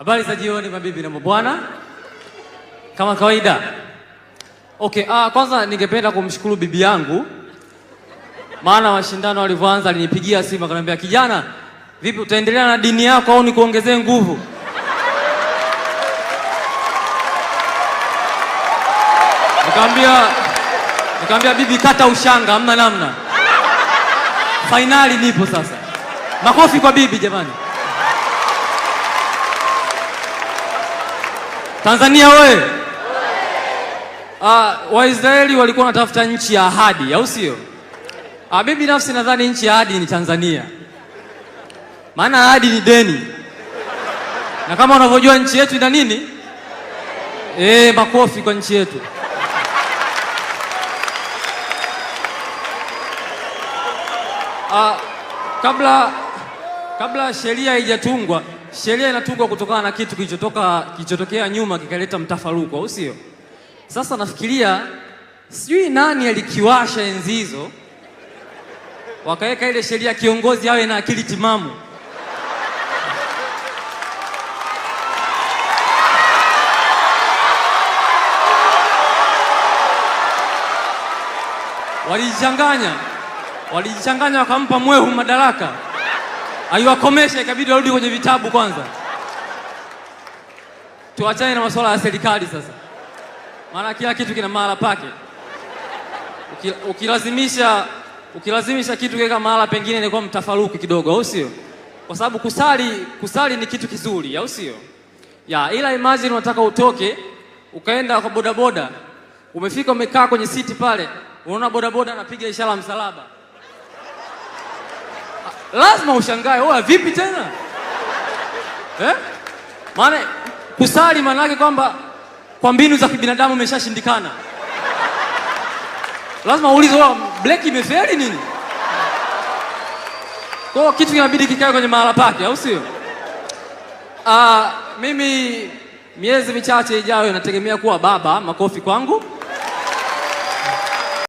Habari za jioni mabibi na mabwana, kama kawaida. Okay, kwanza ningependa kumshukuru bibi yangu, maana mashindano alivyoanza alinipigia simu akaniambia, kijana, vipi utaendelea na dini yako au nikuongezee nguvu? Nikamwambia bibi, kata ushanga, hamna namna. Fainali nipo sasa. Makofi kwa bibi jamani. Tanzania we! Waisraeli walikuwa wanatafuta nchi ya ahadi, au sio? Mimi binafsi nadhani nchi ya ahadi ni Tanzania, maana ahadi ni deni, na kama unavyojua nchi yetu ina nini? Makofi kwa nchi yetu. Kabla sheria haijatungwa, sheria inatungwa kutokana na kitu kilichotokea nyuma kikaleta mtafaruku, au sio? Sasa nafikiria sijui nani alikiwasha enzi hizo, wakaweka ile sheria kiongozi awe na akili timamu. Walijichanganya wakampa mwehu madaraka, aiwakomesha, ikabidi warudi kwenye vitabu kwanza. Tuachane na masuala ya serikali sasa, maana kila kitu kina mahala pake. Ukilazimisha kitu kiweka mahala pengine inakuwa mtafaruku kidogo, au sio? Kwa sababu kusali ni kitu kizuri, au sio? Ya, ila imagine unataka utoke ukaenda kwa bodaboda, umefika umekaa kwenye siti pale, unaona bodaboda anapiga ishara msalaba, lazima ushangae, oa vipi tena eh? Maana kusali maana yake kwamba kwa mbinu za kibinadamu umeshashindikana, lazima uulize, oa breki imefeli nini? Kwa hiyo kitu kinabidi kikae kwenye mahala pake, au sio? Mimi miezi michache ijayo nategemea kuwa baba. Makofi kwangu.